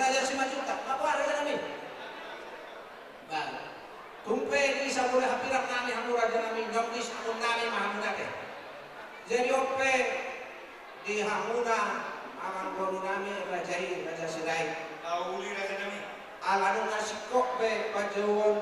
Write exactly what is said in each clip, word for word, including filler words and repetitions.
Raja Simanjuntak, ma boha raja nami? Ba, tung pe di sabola hapirang nami hamu raja nami, naung di sabun nami ma hamu nate. Jadi on pe di hamuna amangboru nami raja i, Raja Sirait. Uli raja nami. Ala nunga singkop be panjouon.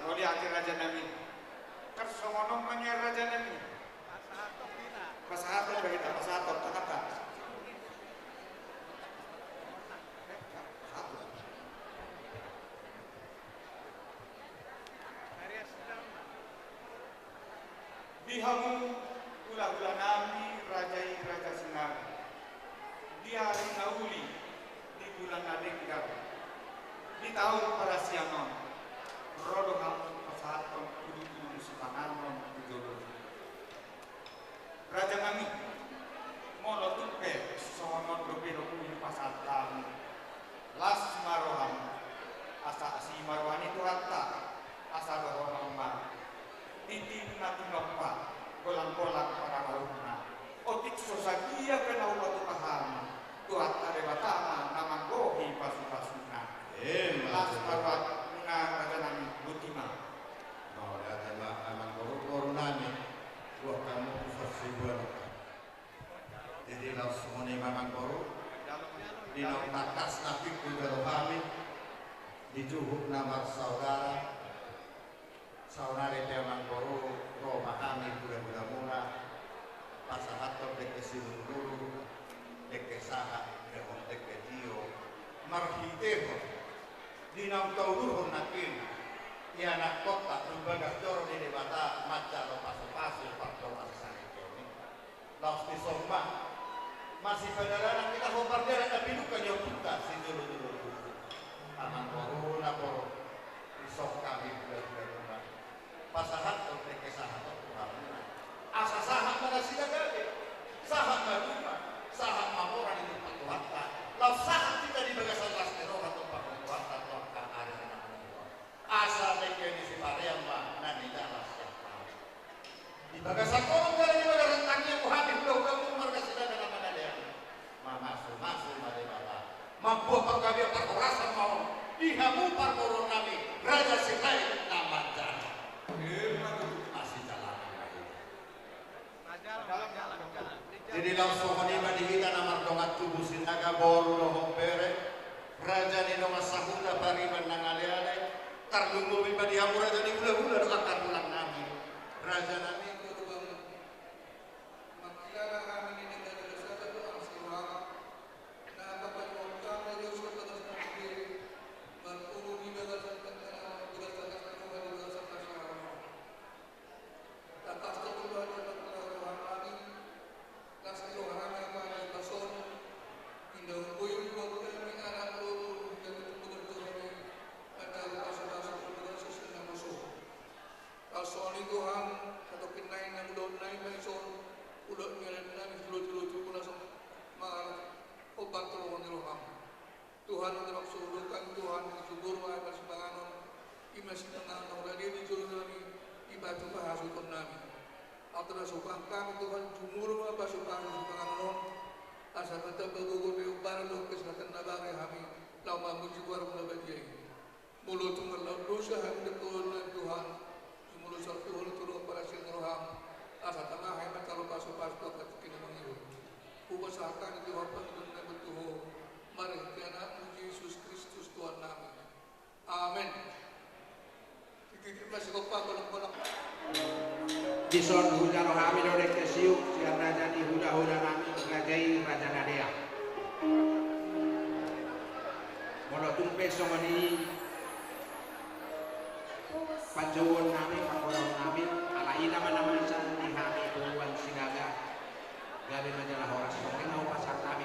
Mauliate raja nami. Kan songon on ma nian raja nami. Pasahathon do hita, pasahathon, pasahathon. Di hamu hulahula nami raja i Raja Sinaga, di ari na uli, di bulan na denggan, di taon parasian on, ro do hamu pasahathon tudutudu sipanganon tu jolo. Raja nami, molo tung pe songon on dope dohot pasahat hamu, las ma roham, asa asi ma roha ni Tuhanta, asa dohonon ma: Tintin na tinompa, golanggolang pangarahutna. Otik so sadia pe na hupatupa hamu, Tuhanta Debata ma na manggohi pasupasuna. Emma tutu. Las ma rohamuna raja nami, botima. Mauliate ma amangboru, boru nami. Buat kamu pusat sibuan. Jadi laos songon i ma amangboru, di naung tangkas na tingki jalo hami di juhut na marsaudara, saonari pe amangboru, ro ma hami hulahulamuna pasahathon dengke silululu, dengke sahat dohot dengke tio, marhitehon di naung taulahon nangkin ianakhonta tu bagas joro ni Debata manjalo pasupasu pardongan sahitehon i. Laos dison ma masipadalan hita hombar dalan na pinungka ni ompunta sijolojolo. Amangboru, boru, dison hami hulahula nami pasahathon dengke sahat on tu hamuna. Asa sahat ma nasida gabe, sahat ma dumma, sahat ma mora di tumpak Tuhanta, laos sahat hita di bagasan las ni roha tumpak ni Tuhanta tu angka ari na naeng ro. Asa dengke ni siparean ma na nidok las sian hami. Di bagasan holong jala di bagasan tangiang hami hulahula marga Sinaga na mangalean, mamasumasu ma Debata, mamboan panggabean parhorasan ma on di hamu parboruon nami Raja Sirait na manjalo. Emma tutu. Masijalanan ma hita. Jadi laos songon i ma di hita na mardongan tubu Sinaga, boru dohot bere, raja ni dongan sahuta, pariban na mangalean, tarlumobi ma di hamu raja ni hulahula dohot angka tulang nami. Raja nami, molo mangkilala hami ni raja sada dohot siroha na papajuang hami di usul bagas nami, marpungu di bagasan tangkas na roha di bagasan na sahat. Tangkas do tu Tuhan na mangkilala roha nami, las ni roha nami, apala di bagas on inda umboi umbuat hami anak boru, hami tumbukan tu hami manjalo pasupasu tu bagasan na poso. Laos songon i Tuhan, hatongkin nai na ulaon nai ma dison, ulaon ni anak nami, tulo-tulo tubu na so mangalap hombar tu tonga ni roham. Tuhan, na marsuru hami Tuhan, jumolo ma hami marsipanganon, i ma sipanganon na uli di jolo nami, i ma tu hasuhuton nami. Antara sopan hami Tuhan, jumolo ma pasu-pasu sipanganon on, asa martamba gogo ni ombaran dohot kesehatan na bare hami, laho mamuji goarmu na badia i. Molo tung marlaon dosa hami dohot Tuhan, jumolo salpu hami tu ro parasian roham, asa tama hami manjalo pasu-pasu tu angka tingki na mangihut. Hupasahat hami Tuhan pangidoan nami tu ho, marhite Anakmu Jesus Kristus Tuhan nami. Amen. Titip ma sigompa, golanggolang. Dison hujalo hami do dengke siuk sian raja ni hulahula nami, raja i Raja Nadea. Molo tung pe songon i panjouon nami, panggoraon nami, ala ina ma na masa di hami boruon Sinaga. Gabe ma jala horas, songon i ma hupasahat hami.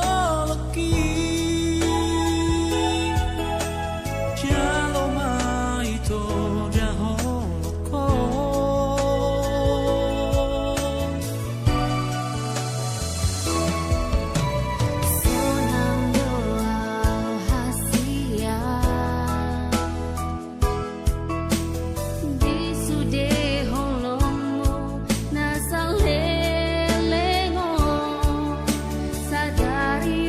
Holongki, jalo ma ito da holongkon. Sonang do au hasian di sude holongmu na saleleng on, sadari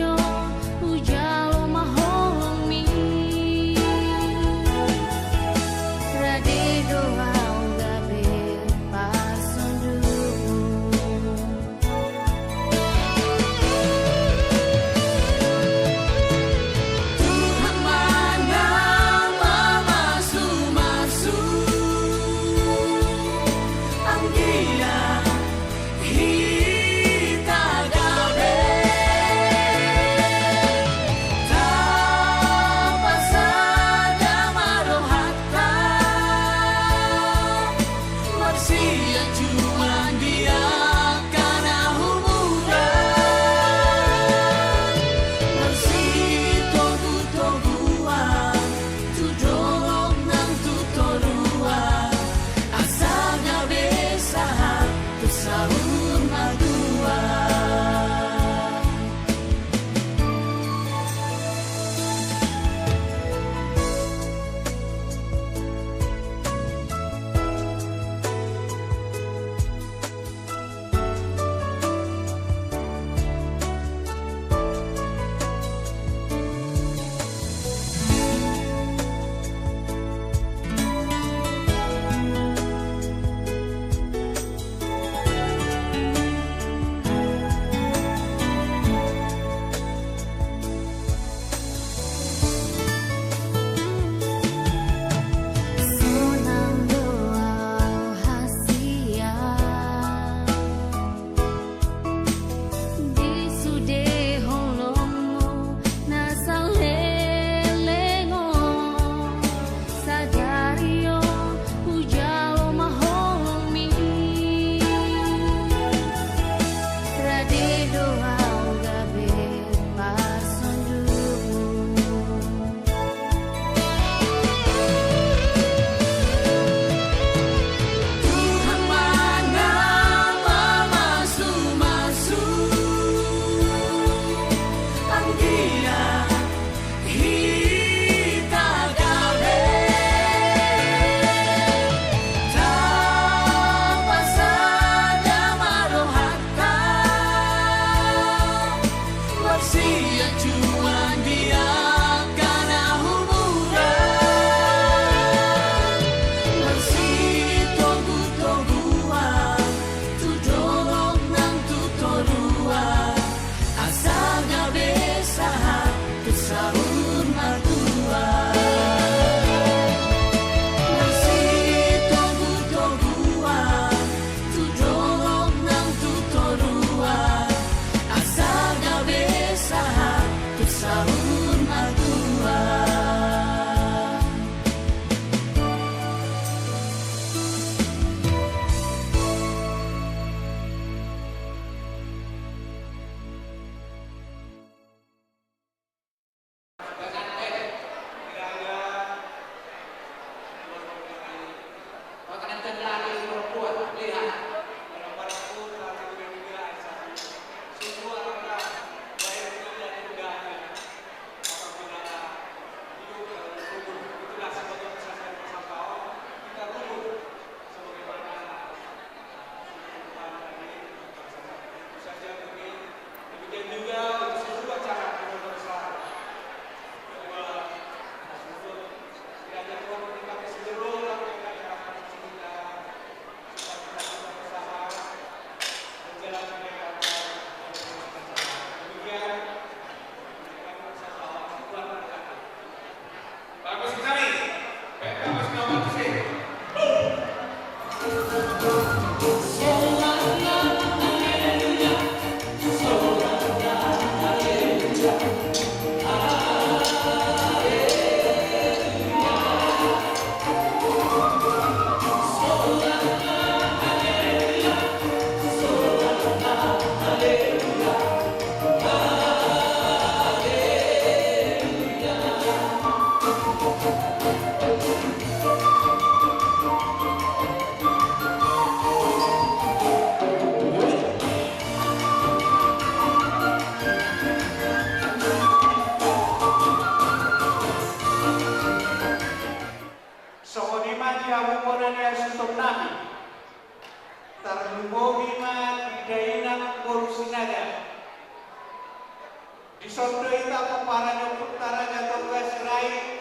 Dison do hita pomparan ni ompunta Raja Toga Sirait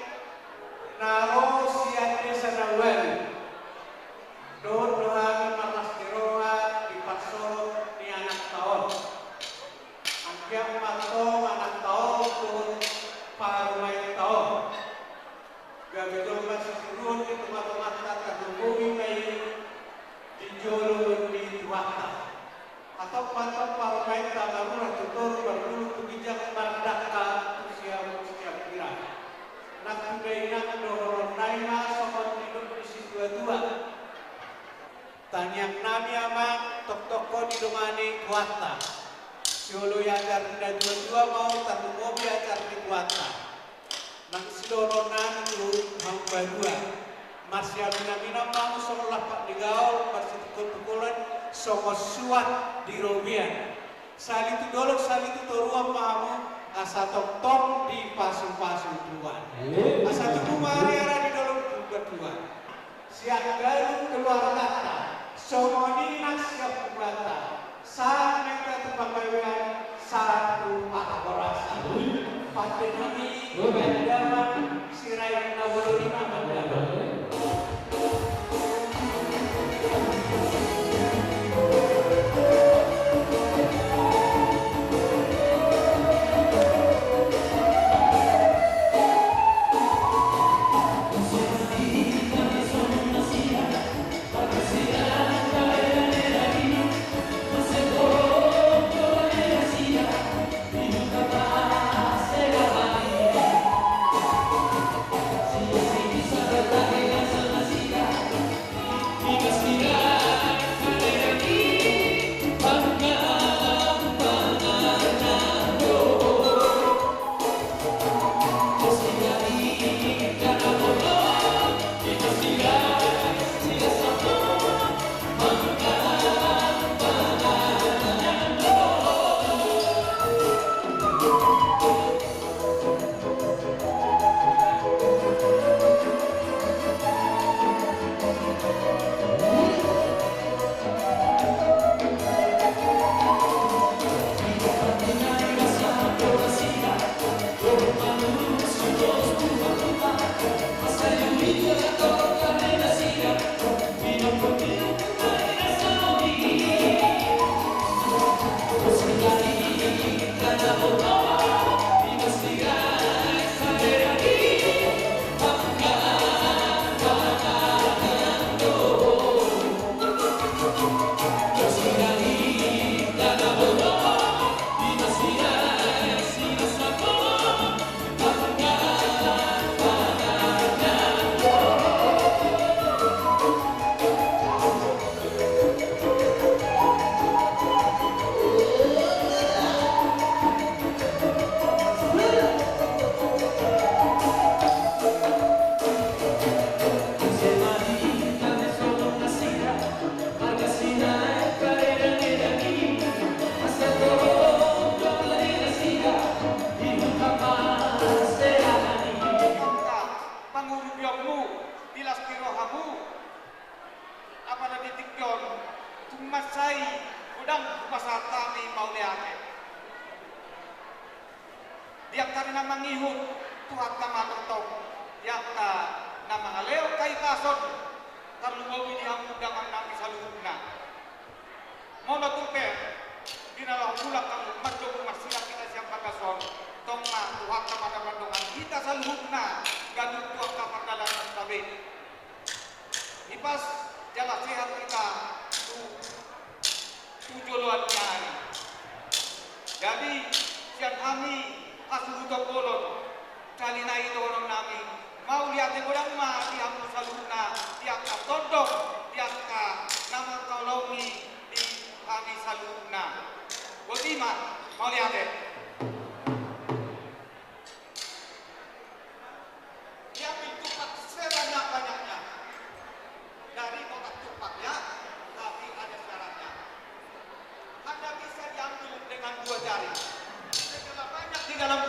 na ro sian desa na ualu. Dohot do hami marlas ni roha di parsorot ni anakta on. Anggiat ma antong anakta on dohot parumaenta on gabe jolma sitiruon di tongatonganta, tarlumobi ma i di jolo ni Tuhanta. Antong ma antong parumaenta marura tu toru, marnulung tu ginjang, mardangka tu siamun siamun hira. Nang tu dainang dohononnami ma songon nidok ni situatua: Tangiang nami, Amang, tongtong ho didongani Tuhanta. Sioloi ajar ni natuatua ma ho, tarlumobi ajar ni Tuhanta. Nang sidohononnami tu hamu badua: Marsiaminaminan ma hamu songon lampak ni gaol, marsitungkoltungkolan songon suat di robean. Salitu dolok salitu toruan ma hamu, asa tongtong dipasupasu Tuhan. Asa tubu ma hariara di dolok ni Tuhan. Sian ganup keluarganta, songon i nang sian punguanta, sahat ma hita tu panggabean, sahat tu parhorasan. Pande nami, pandaman Sirait na bolon i ma pandaman. Pangurupionmu di las ni rohamu. Apala di tingki on tung mansai godang hupasahat hami mauliate. Di angka ari na mangihut Tuhanta ma tongtong, di angka na mangalehon hahipason, tarlumobi di hamu dongan nami saluhutna. Molo tung pe di na laho mulak hamu, mandok marsilang hita sian bagas on, tong ma Tuhanta ma na mandongani hita saluhutna ganup tu angka pardalanan ta be. Hipas jala sehat hita tu, tu joloan ni ari. Jadi sian hami hasuhuton bolon, sahali nai dohonon nami, mauliate godang ma di hamu saluhutna, di angka tondong, di angka na mangkaholongi di hami saluhutna. Boti ma, mauliate. Diambil tumpak sebanyak-banyaknya dari kotak tumpak, ya, tapi ada syaratnya. Hanya bisa diambil dengan dua jari. Segala banyak di dalam